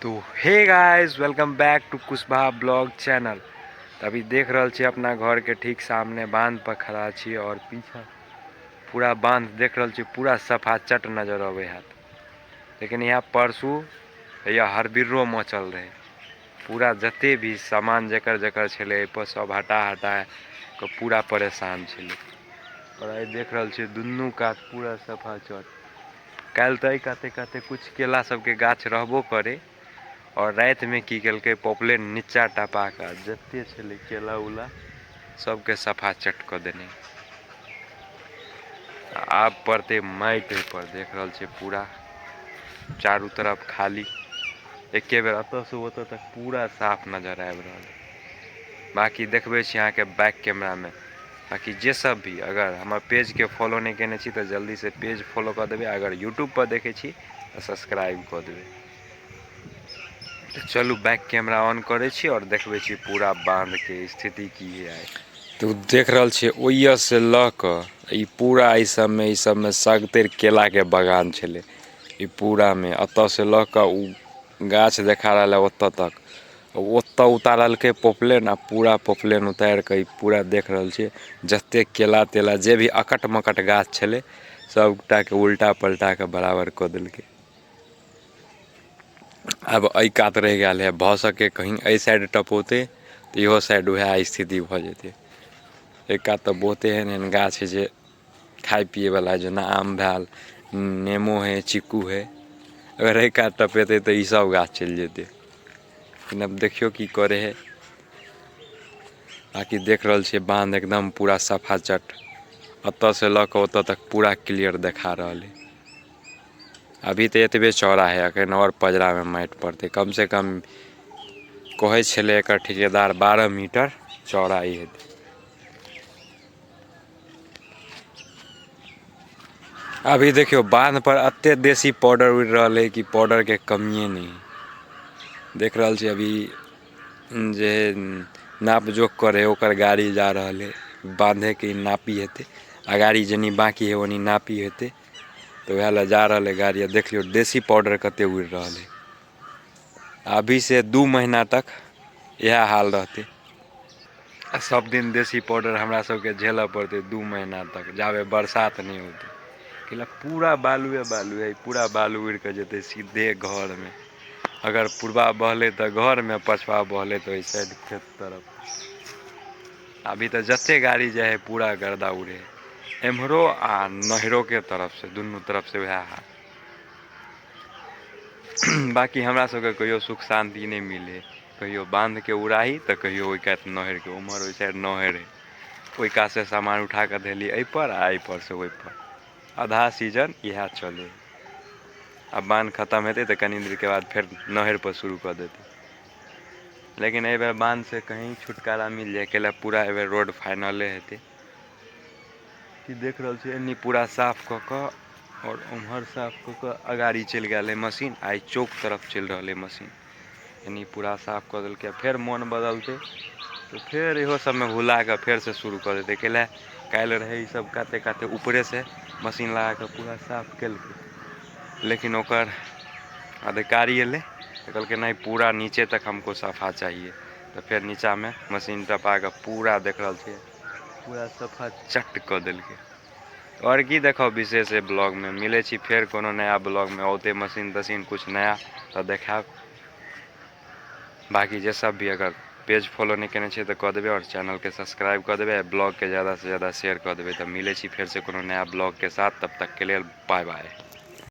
तो hey guys, welcome back to Kushwaha blog channel. तो अभी देख रहल छी अपना घर के ठीक सामने बांध पर खड़ा छी और पीछा पूरा बांध देख रहल छी, पूरा सफा चट नजर अबै हैत। लेकिन यहाँ परसू या हरबिर्रो मचल रहे, पूरा जते भी सामान जकर जकर छलै एहिपर सब हटा हटा कऽ पूरा परेशान छलै। और आइ देख रहल छी दुनू कात पूरा सफा चट। काल्हि तऽ एहि काते काते कुछ केला सबके गाछ रहबो करे और रातिमे की केलकै पॉपलेन नीचा टपा कऽ जते छलै केला उला सबके सफा चट कऽ देने। आब पड़तै माटि ओहिपर, देख रहल छियै पूरा चारू तरफ खाली, एके बेर एतऽसँ ओतऽ तक पूरा साफ नजर आबि रहल है। बाकी देखबै छी अहाँके बैक कैमरामे। बाकी जे सब भी अगर हमर पेजके फॉलो नहि केने छी तऽ जल्दीसँ पेज फॉलो कऽ देबै, अगर यूट्यूबपर देखै छी तऽ सब्सक्राइब कऽ देबै। तऽ चलू बैक कैमरा ऑन करै छी आओर देखबै छी पूरा बाँधके स्थिति की है आइ। तऽ देख रहल छियै ओहिसँ लऽ कऽ ई पूरा एहि सबमे ई सबमे सगतरि केलाके बगान छलै। ई पूरामे एतऽसँ लऽ कऽ ओ गाछ देखा रहल है ओतऽ तक। ओतऽ उतारलकै पॉपलेन आ पूरा पॉपलेन उतारि कऽ ई पूरा देख रहल छियै जतेक केला तेला जे भी अकट मकट गाछ छलै सबटाके उल्टा पलटा कऽ बराबर कऽ देलकै। आब एहि कात रहि गेल है, भऽ सके कहीं एहि साइड टपौतै तऽ इहो साइड वएह स्थिति भऽ जेतै। एहि कात तऽ बहुते एहन एहन गाछ है जे खाइ पियैवला, जेना आम भेल, नेमो हइ, चीकू हइ। अगर एहि कात टपेतै तऽ ई सब गाछ चलि जेतै। लेकिन आब देखियौ की करै हइ। बाकी देख रहल छियै बाँध एकदम पूरा सफा चट, एतऽसँ लऽ कऽ ओतऽ तक पूरा क्लियर देखा रहल है। अभी तऽ एतबे चौड़ा है, अखन आओर पजरामे माटि पड़तै। कम से कम कहै छलै एकर ठिकेदार 12 मीटर चौड़ाइ हेतै। अभी देखियौ बांध पर एते देसी पाउडर उड़ि रहल है कि पाउडर के कमिए नहि है। देख रहल छी अभी जे नाप जोख करे ओकर गाड़ी जा रहल है, बांधे के नापी हेतै, अगाड़ी जेनी बाकी है ओनी नापी हेतै, तऽ वएह लए जा रहल है गाड़ी। देख लियौ देसी पाउडर कते उड़ि रहल है। अभी से 2 महीना तक इएह हाल रहतै। आ सब दिन देसी पाउडर हमरा सबके झेलऽ पड़तै 2 महीना तक, जाबे बरसात नहि होतै। कैला पूरा बालुए बालू है, पूरा बालू उड़ि कऽ जेतै सीधे घरमे। अगर पुरबा बहलै तऽ घरमे, पछबा बहलै तऽ ओहि साइड खेत तरफ। अभी तऽ जते गाड़ी जाइ है पूरा गर्दा उड़े है, एम्हरो आ नहरोके तरफसँ, दुनू तरफसँ वएह हाल। बाकी हमरा सबके कहियो सुख शान्ति नहि मिलै, कहियो बाँधके उड़ाही तऽ कहियो ओहि कात नहरके, उम्हर ओहि साइड नहर है, ओहि कातसँ सामान उठा कऽ धेली एहिपर आ एहिपर से ओहिपर। आधा सीजन इएह चलै है। आब बान्ह खतम हेतै तऽ कनि देरके बाद फेर नहरपर शुरू कऽ देतै। लेकिन एहिबेर बान्हसँ कहीं छुटकारा मिल जाए, कैला पूरा एहिबेर रोड फाइनले हेतै। कि देख रहल छियै एन्नी पूरा साफ कऽ कऽ आओर उम्हर साफ कऽ कऽ अगाड़ी चलि गेल है मशीन, आइ चौक तरफ चलि रहल है मशीन। एन्नी पूरा साफ कऽ देलकै, फेर मोन बदलतै तऽ फेर इहो सबमे हुला कऽ फेरसँ शुरू कऽ देतै। कैला काल्हि रहै ई सब काते काते ऊपरेसँ मशीन लगा कऽ पूरा साफ केलकै, लेकिन ओकर अधिकारी एलै तऽ कहलकै नहि पूरा नीचे तक हमको सफा चाहिए। तऽ फेर नीचामे मशीन टपा कऽ पूरा देख रहल छियै पूरा सफा चट कऽ देलकै। आओर की देखब विशेष एहि ब्लॉगमे, मिलै छी फेर कोनो नया ब्लॉगमे, औतै मशीन तशीन कुछ नया तऽ देखायब। बाकी जे सब भी अगर पेज फॉलो नहि केने छियै तऽ कऽ देबै आओर चैनलके सब्सक्राइब कऽ देबै, ब्लॉगके ज्यादासँ ज्यादा शेयर कऽ देबै। तऽ मिलै छी फेरसँ कोनो नया ब्लॉगके साथ, तब तकके लेल बाय बाय।